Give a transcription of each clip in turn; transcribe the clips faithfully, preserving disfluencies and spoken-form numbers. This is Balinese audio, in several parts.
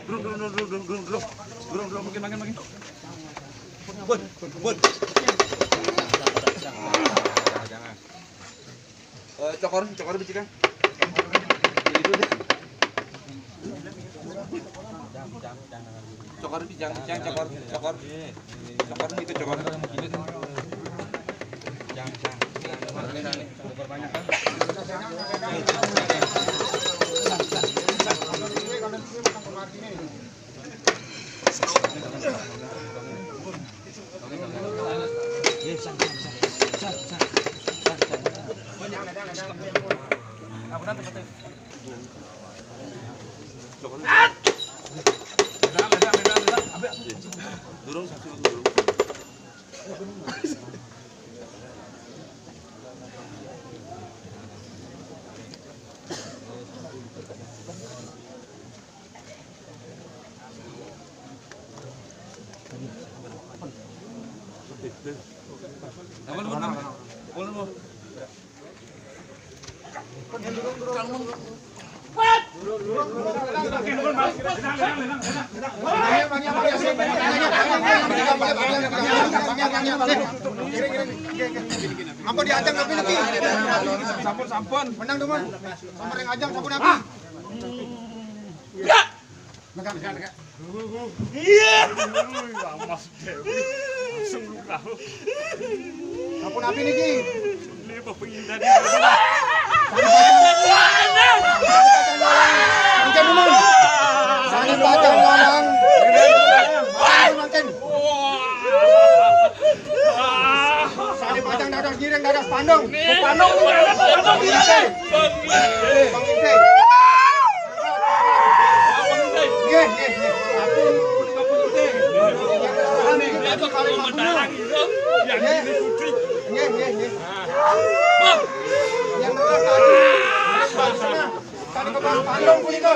Durung, durung, durung, durung, durung, durung, durung, durung, durung, makin, makin, makin. Bun, bun. Eh, cokor, cokor biji kan. Itu deh. Cokor biji, jangan, jangan cokor, cokor. Cokor itu cokor. Jangan, jangan. Durung, durung. Apa diajang tapi lagi? Sampun, sampun. Menang dong, Man. Sama yang ajang sampun apa? Ya. Megang, megang, megang. Iya. Aduh, Mas Dewi. Langsung luka. Sampun api niki? Ini apa pengindah dia? Hujan dulu. Sané pacang ngomong. Makin. Sané pacang dados giring, dados pandung. Pandung, pandung. Pandong punika.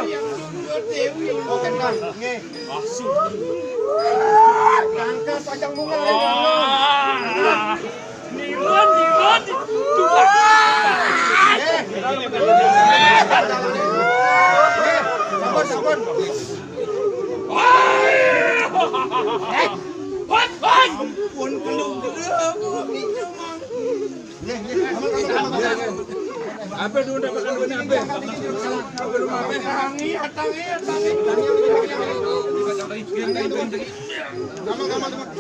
Oh, kentang. Nggih. Kangkang pacang bunga. Ah. Niron, niron. Dua. Nggih. Nggih. Sampun, sampun. Ampun, kelung-kelung. Apa dulu dapat anu ini apa? Apa dulu apa? Tangi, tangi, tangi. Gampang, gampang, gampang.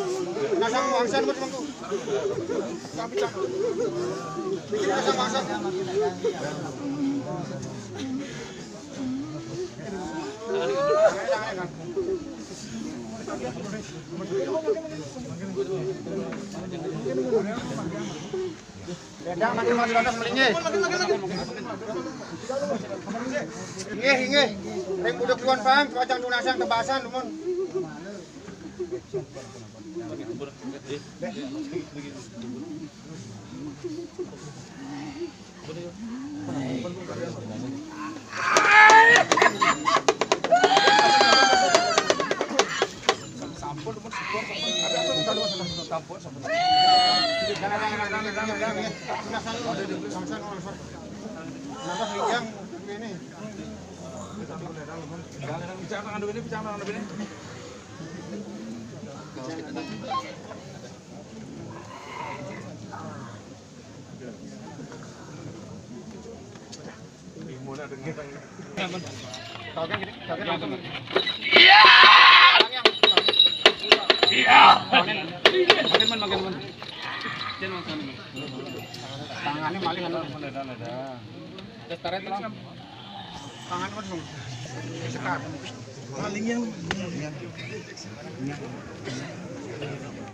Nasang wangsan, Mas, mangku. Tapi cak. Bikin nasang wangsan. Dadang nanti mau dilatas melingi. Inggih, inggih. Ring buduk duan paham, cuacang tunasang tebasan, dumun. Tangannya maling anu. Terus tarik, Bang. Tangan, Bang. Sekat. Maling yang